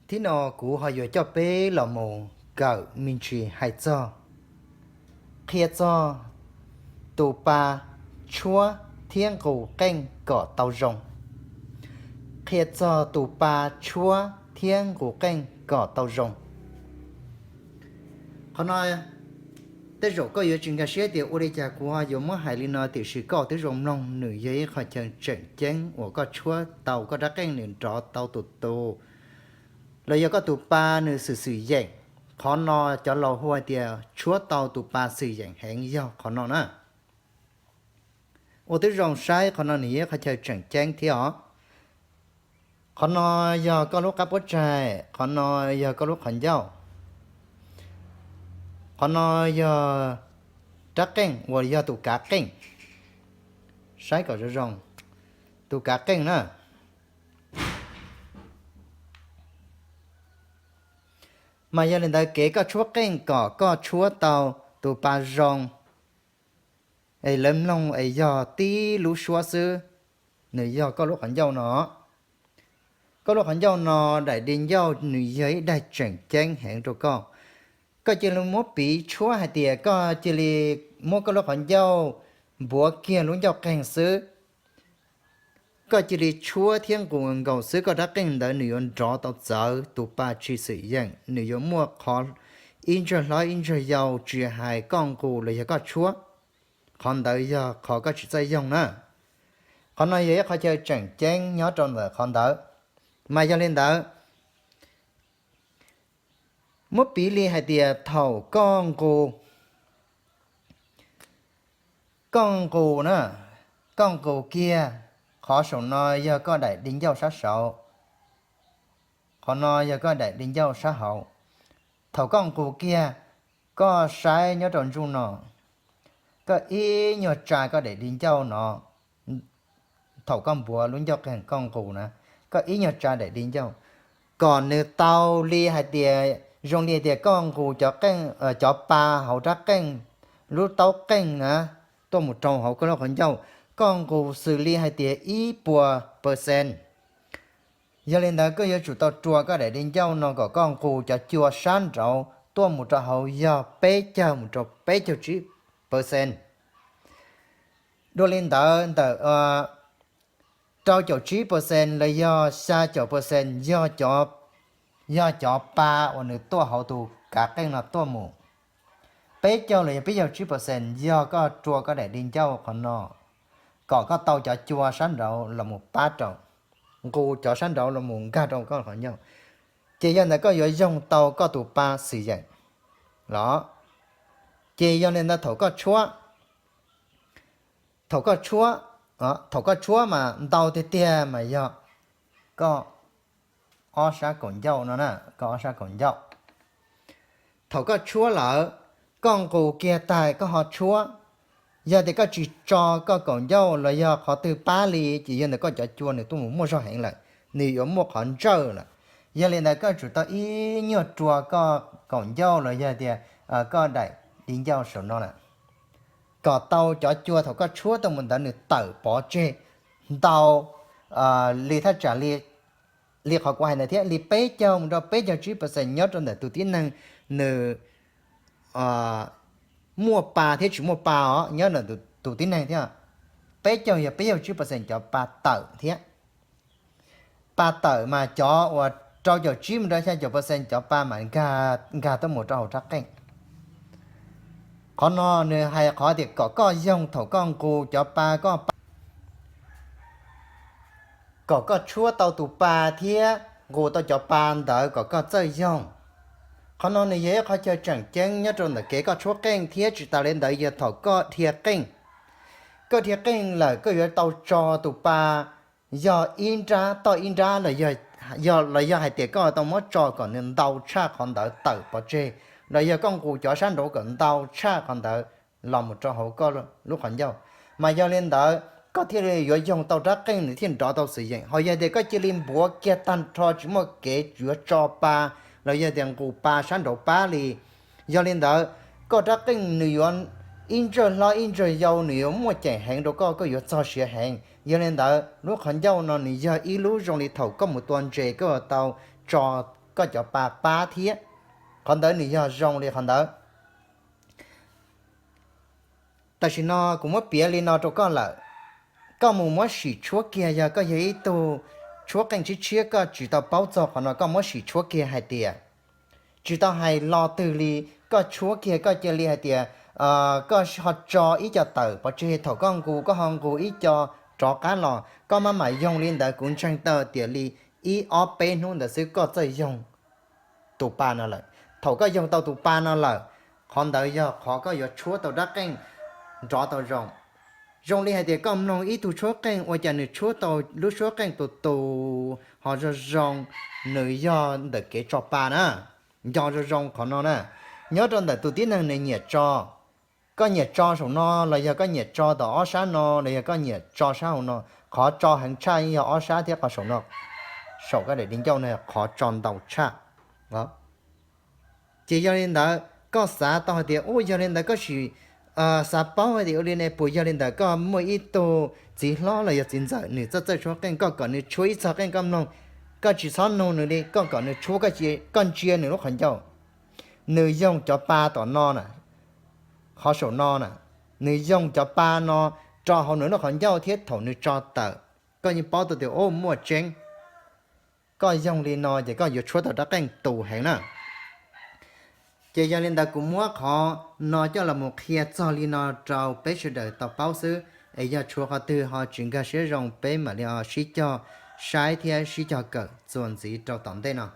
Thib no kuv ho yuav coj peb los mus kawm me ntsis hais txog, qhia txog tus pa tshuab thiab nqus qeej kom tau zoo. Qhia txog tus pa tshuab thiab nqus qeej kom tau zoo. Qhov no tej zaum koj yuav tsis nkag siab tias ua li cas kuv ho yuav muab hais li no, tiam sis koj twb zoo mloog, nws yog ib qho chaw tseem ceeb uas koj tshuab tau koj rab qeej nws nrov tau tus tus, los yog koj tus pa nws xwm xwm yeem. Qhov no cov laus hu hais tias tshuab tau tus pa xwm yeem heev yog qhov no na. Ua twb zoo saib, qhov no nws yog ib qho chaw tseem ceeb thiab os. Qhov no yog koj lub qab puab tsaig, qhov no yog koj lub qhov ncauj, qhov no yog rab qeej uas yog tus kav qeej. Saib kom zoo zoo, tus kav qeej na. Mas yog li ntawd kev koj tshuab qeej kom koj tshuab tau tus pa zoo es lawv mloog es yog tib lub suab xwb, nws yog koj lub qhov ncauj no. Koj lub qhov ncauj no, daim di ncauj nws yog ib daim tseem ceeb heev rau koj. Koj cia li muab piv tshuab hais tias koj cia li muab koj lub qhov ncauj npuav kiag lub ncauj qeeg xwb, koj cia li tshuab thiab nqus nkaus xwb, koj rab qeej ntawd nws yuav nrov tau txawv, tus pa tsis xwm yeem, nws yuav muaj qhov ib ntsag hlob ib ntsag yau, tsis hais koj nqus los yog koj tshuab, qhov ntawd yog qhov koj tsis txawj yoog na. Qhov no yog ib qhov chaw tseem ceeb nyob rau ntawm qhov ntawd. Mas yog li ntawd, muab piv li hais tias thaum koj nqus, koj nqus na, koj nqus kiag, qhov saum no yog koj daim di ncauj sab saud, qhov no yog koj daim di ncauj sab hauv. Thaum koj nqus kiag, koj saib nyob rau ntsuj no, koj ib nyuag tsa koj daim di ncauj no, thaum koj npuav lub ncauj qeeg koj nqus na, koj ib nyuag tsa daim di ncauj, kom nws tau li hais tias, zoo li hais tias koj nqus cov qeej, cov pa hauv rab qeej, lub taub qeej na, tuaj mus rau hauv koj lub qhov ncauj, koj nqus xws li hais tias ib puas percent. Yog li ntawd koj yuav tsum tau rua koj daim di ncauj no kom koj nqus cov cua sab nraud tuaj mus rau hauv yog peb caug mus rau peb caug tsib percent. Dua li ntawd ntawm rau caum tsib percent los yog xya caum percent yog cov pa uas nws tuaj hauv tus kav qeej no tuaj mus. Peb caug los yog peb caug tsib percent yog koj rua koj daim di ncauj qhov no, kom koj tau cov cua sab nraud los mus pab rau, nqus cov sab nraud los mus nkag rau koj qhov ncauj. Ces yog ntawd koj yuav yoog tau koj tus pa xwm yeem los. Ces yog li ntawd thaum koj tshuab, thaum koj tshuab, thaum koj tshuab mas ntau tiag tiag mas yog koj ob sab kaum ncauj no na, koj ob sab kaum ncauj. Thaum koj tshuab lawm, koj nqus kiag tag koj ho tshuab. Yog tias koj tsis tso koj kaum ncauj los yog qhov twg pab li, ces yog ntawd koj cov cua nws tuaj mus muaj zog heev lawm, nws yuav muaj qhov ntsawj lawm. Yog li ntawd koj tsum tau ib nyuag rua koj kaum ncauj los yog tias koj daim di ncauj saum no lawm, kom tau cov cua thaum koj tshuab tuaj mus ntawd nws tawm pov tseg ntau li thaj tsam li, li qhov kuv hais ntawd thiab, li peb caug mus rau peb caug tsib percent nyob rau ntawm tus tib neeg nws muaj pa thiab tsis muaj pa os, nyob ntawm tus tib neeg thiab. Peb caug yog peb caug tsib percent cov pa tawm thiab. Pa tawm mas cov uas rau caum tsib mus rau xya caum percent cov pa mas nkag tuaj mus rau hauv rab qeej. Qhov no nws hais qhov tias kom koj yoog thaum koj nqus cov pa, koj pa, kom koj tshuab tau tus pa thiab nqus tau cov pa ntawd kom koj txawj yoog. Qhov no nws yog ib qhov chaw tseem ceeb nyob rau ntawm kev koj tshuab qeej thiab tsis tas li ntawd yog thaum koj dhia qeej. Koj dhia qeej lawm koj yuav tau tso tus pa yog ib nrab toj ib nrab los yog hais tias koj tau muab tso kom nws ntau tshaj qhov ntawd tawm pov tseg, los yog koj nqus cov sab nraud kom ntau tshaj qhov ntawd los mus rau hauv koj lub qhov ncauj. Mas yog li ntawd koj thiaj li yuav yoog tau rab qeej nws thiaj nrov tau xwm yeem. Ho yog tias koj cia li npuav kiag tag nrho tsis muaj kev yuav tso pa los yog tias nqus pa sab nraud pab li, yog li ntawd koj rab qeej nws yuav ib ntsawj hlob ib ntsawj yau, nws yuav muaj ceem heev rau koj, koj yuav txog siav heev. Yog li ntawd lub qhov ncauj no nws yog ib lub zoo li thaum koj mus tua ntses koj yuav tau tso koj cov pa pab thiab. Qhov ntawd nws yog zoo li qhov ntawd. Tam sim no kuv muab piav li no rau koj lawm, koj mus muab sim tshuab kiag, yog koj yog ib tug tshuab qeej tshiab tshiab koj tsis tau paub txog qhov no, koj muab sim tshuab kiag hais tias tsis tau hais lo twg li, koj tshuab kiag koj cia li hais tias koj ho tso ib co tawm pov tseg, thaum koj nqus koj ho nqus ib co rov qab los, koj maj mam yoog li ntawd, kuv ntseeg tau tias li ib ob peb hnub ntawd xwb koj txawj yoog tus pa no lawm. Thaum koj yoog tau tus pa no lawm, qhov ntawd yog qhov koj yuav tshuab tau rab qeej nrov tau zoo. Zoo li hais tias koj mloog ib tug tshuab qeej ua cas nws tshuab tau lub suab qeej tus tus ho zoo zoo, nws yog ntawm kev tso pa na. Nco zoo zoo qhov no na, nyob rau ntawm tus tib neeg nws nyiam tso, koj nyiam tso saum no los yog koj nyiam tso tom ob sab no los yog koj nyiam tso sab hauv no, qhov tso heev tshaj yog ob sab thiab qhov saum no, saum koj daim di ncauj no qhov tso ntau tshaj. Ces yog li ntawd koj xav tau hais tias, u, yog li ntawd koj sim xav paub hais tias ua li ne, puas yog li ntawd koj muaj ib tug txiv hlob los yog txiv ntxawm nws txawj txawj tshuab qeej, koj kom nws tshuab ib txog qeej koj mloog, koj tsis txhob nug nws li, koj kom nws tshuab, koj ntsia nws lub qhov ncauj, nws yoog cov pa tom no na, qhov saum no na, nws yoog cov pa no rau hauv nws lub qhov ncauj thiab thaum nws tso tawm, koj yeej paub tau tias, u, muaj tseeb. Koj yoog li no ces koj yuav tshuab tau rab qeej tus heev na. Ces yog li ntawd kuv muab qhov no coj los mus qhia txog li no rau peb sawv daws tau paub xwb, es yog tshuav qhov twg ho tsis nkag siab zoo peb mam li sib cog saib thiab sib cog kawm txuas ntxiv rau tom ntej no.